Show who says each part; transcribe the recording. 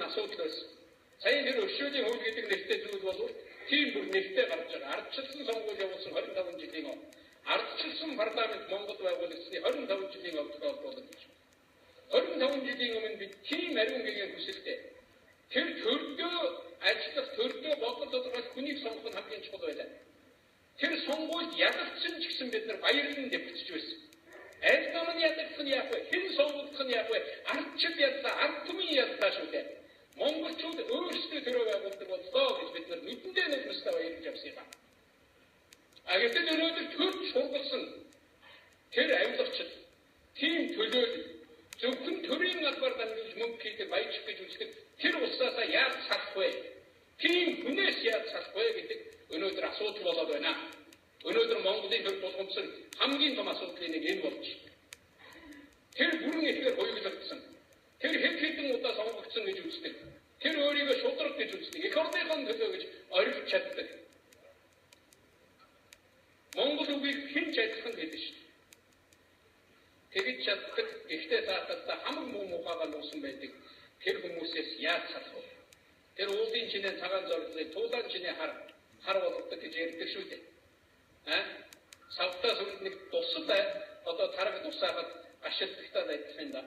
Speaker 1: асуудал байсан. Сая тэр өршөөлийн хууль гэдэг нэртэй зүйл бол тийм бүр нэртэй гарч байгаа. Ардчилсан сонгуул явуулсан 25 жилийн ардчилсан парламент Монгол байгуулагдсны 25 жилийн тохиолдол гэж. 25 жилийн өмнө бид тийм ариун гэгээн хүсэлтэй. Тэр төрдөө ажиллах, төрдөө бодлого тодорхойлох хүнийг сонгох нь хамгийн чухал байлаа. Тэр сонгуульд ялагдсан ч гэсэн бид нар баярлан дэвтэж байсан. Аль нам нь ялагдах нь яах вэ? Хэн сонгогдох нь яах вэ? Ардчил яллаа, ард түмэн яллаа шүү дээ. Монголчууд өөрсдөө төрөө байгуулдаг боллоо гэж бид нар нүдэндээ нүдмэстэй баярлж явсан юм. А гэтэл өнөөдөр төрд шургалсан тэр авилгачид тийм төлөөлөл зөвхөн төрийн албаар дамжуулж мөнгө хийдэг баяжих гэж үздэг тэр улсаасаа яаж салах вэ? Тийм хүнээс яаж салах вэ гэдэг өнөөдөр асуудал болоод байна. Өнөөдөр Монголын төр тулгамдсан хамгийн том асуудлын нэг энэ болж. Тэр бүрэн ихээр хуйглагдсан. Тэр хэд хэдэн удаа сонгогдсон гэж үздэг. Тэр өөрийгөө шударга гэж үздэг. Эх орныхон төлөө гэж орилж чаддаг. Монгол үгийг хэн ч адилхан хэлнэ шүү дээ. Тэгж чаддаг, ихтэй сааталтаа хамаг муу мухаагаа нуусан байдаг. Тэр хүмүүсээс яаж салах вэ? Тэр уулын чинээ цагаан зорилгыг туулаан чинээ хар хар болгодог гэж ярьдаг шүү дээ. Аа? Савтаа сүлд нэг тусад одоо тараг тусаахад гашилдагтай адилхан да.